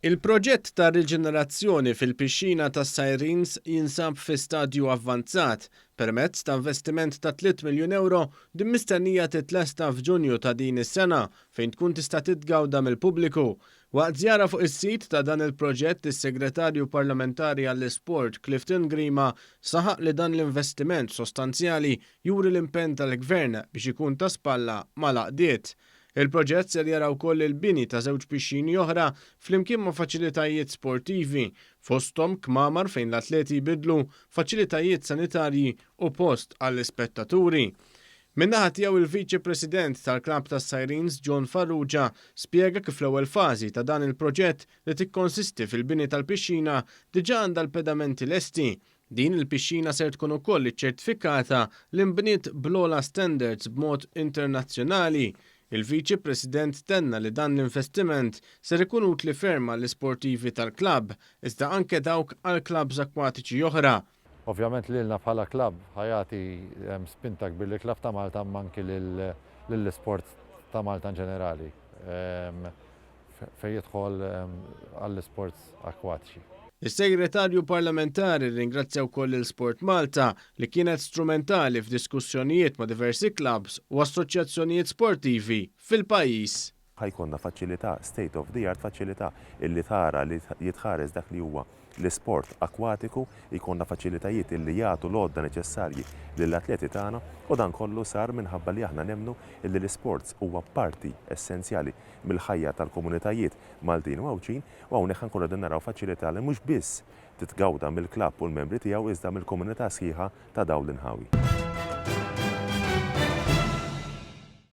Il-proġett ta' riġenerazzjoni fil-pixxina tas-Sirens jinsab fi stadju avvanzat. Permezz ta' investiment ta' 3 miljun ewro, din mistennija titlesta f'Ġunju ta' din is-sena fejn tkun tista' titgawda mill-pubbliku. Waqt żjara fuq is-sit ta' dan il-proġett, is-Segretarju Parlamentari għall-Isport Clifton Grima saħaq li dan l-investiment sostanzjali juri l-impenn tal-Gvern biex ikun ta' spalla mal-għaqdiet. Il-proġett ser jara wkoll il-bini ta' żewġ pixxini oħra flimkien ma' faċilitajiet sportivi, fosthom kmamar fejn l-atleti jbiddlu, faċilitajiet sanitarji u post għall-ispettaturi. Min-naħa tiegħu il-Viċi President tal-Klabb tas-Sirens John Farrugia spjega kif l-ewwel fażi ta' dan il-proġett li tikkonsisti fil-bini tal-pixxina diġà għandha l-pedamenti lesti. Din il-pixxina ser tkun ukoll iċċertifikata li nbniet bl-ogħla standards b'mod internazzjonali. Il-Viċi President tenna li dan l-investiment ser ikun utli ferm għall-isportivi tal-klabb, iżda anke dawk għal klabbs akkwatiċi oħra. Ovvjament lilna bħala klabb ħa jagħti spinta kbir lill-klabb ta' Malta imma anki lill-isport ta' Malta in ġenerali fejn jidħol għall-isports akkwatiċi. Is-Segretarju Parlamentari rringrazzja wkoll lil Sport Malta li kienet strumentali f'diskussjonijiet ma' diversi klabbs u assoċjazzjonijiet sportivi fil-pajjiż. Ħa jkollna faċilità state of the art, faċilità illi tara li jitħares dak li huwa l-isport akwatiku, jkollna faċilitajiet illi jagħtu l-għodda neċessarji lill-atleti tagħna u dan kollu sar minħabba li aħna nemmnu illi l-isports huwa parti essenzjali mill-ħajja tal-komunitajiet Maltin u Għawdxin u hawnhekk ħa nkunu qegħdin naraw faċilità li mhux biss titgawda mill-klabb u l-membri tiegħu iżda mill-komunità sħiħa ta' dawn l-inħawi.